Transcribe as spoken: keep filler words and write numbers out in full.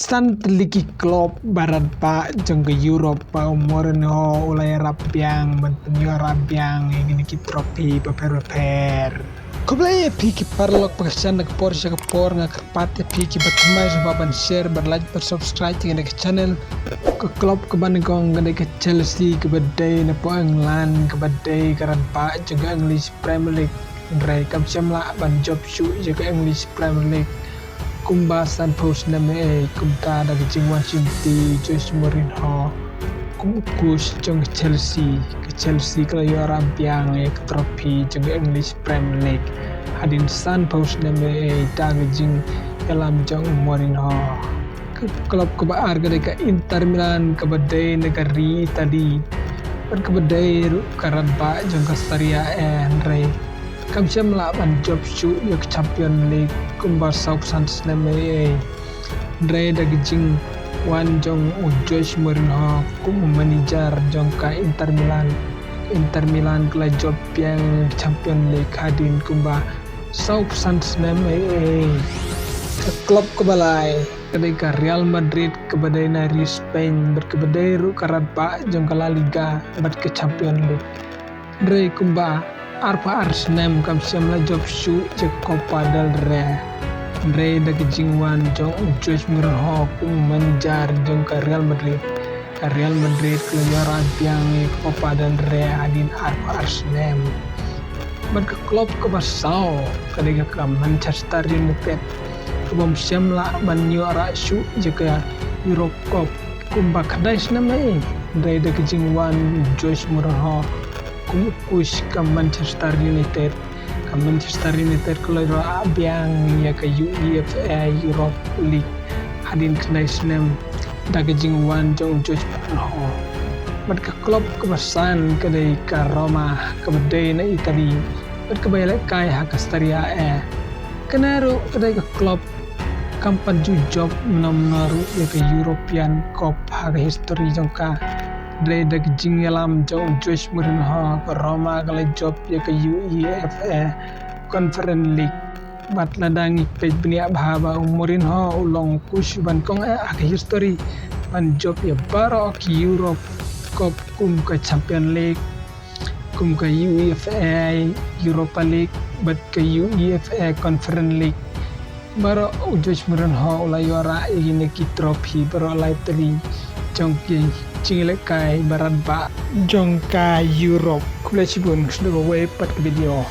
San tylli ki club ba radbah jong ka Europe ba u Mourinho u la ïarap biang ban pynïoh rah biang ïa kine ki trophy bapher bapher. Khublei ïa phi ki paralok ba kyrshan na ka por sha ka por. Nga kyrpad ïa phi kiba thymmai sngewbha ban share, ban like, ban subscribe ïa kane ka channel. Ka club kaba nyngkong ka dei ka Chelsea kaba dei na poh England, kaba dei ka radbah jong ka English Premier League. Hynrei kam shym lah ban jop shuh ïa ka English Premier League kumba sanphew snem ei, kumta da ka jingwan shim ti Jose Mourinho kum u coach jong ka Chelsea. Ka Chelsea ka la ïoh rah biang ïa ka trophy jong ka English Premier League hadien sanphew snem ei da ka jingïalam jong u Mourinho. Ka club kaba ar ka dei ka Inter Milan kaba dei na ka ri Italy bad kaba dei ruh ka radbah jong ka Serie A, hynrei kam shym lah ban jop shuh ïa ka Champion League kumba sawphew san snem ei ei. Hynrei da ka jingwan jong u Jose Mourinho kum u manager jong ka Inter Milan, Inter Milan ka la jop biang Champion League hadien kumba sawphew san snem ei ei. Ka club kaba lai ka dei ka Real Madrid kaba dei na ri Spain bad kaba dei ruh ka radbah jong ka La Liga bad ka Champion League. Hynrei kumba arphew ar snem kam shym la jop shuh ïa ka Copa del Rey. Hynrei da ka jingwan jong u Jose Mourinho kum u manager jong ka Real Madrid, ka Real Madrid ka la ïoh rah biang ïa ka Copa del Rey hadien arphew ar snem. Bad ka club kaba saw ka dei ka Manchester United, kaba ym shym lah ban ïoh rah shuh ïa ka Europa Cup kumba khyndai snem ei. Hynrei da ka jingwan u Jose Mourinho kum u coach ka Manchester United, ka Manchester United ka la ïoh rah biang ïa ka UEFA Europa League hadien khyndai snem da ka jingwan jong u Jose Mourinho. Bad ka club kaba san ka dei ka Roma kaba dei na Italy bad kaba ïalehkai ha ka Serie A. Kane ruh ka dei ka club kam pat ju jop mynno mynno ruh ïa ka European Cup ha ka history jong ka. Hynrei da ka jingïalam jong u Jose Mourinho ka Roma ka la jop ïa ka UEFA Conference League. Bad lada ngi peit bniah bha ba u Mourinho u long u coach ban kong eh ha ka history ban jop ïa baroh ki Europe Cup kum ka Champion League, kum ka UEFA Europa League bad ka UEFA Conference League. Baroh u Jose Mourinho u la ïoh rah ïa kine ki trophy baroh lai tylli jong ki jingïalehkai ba radbah jong ka Europe. Khublei shibun, shu dei kawei pat ka video.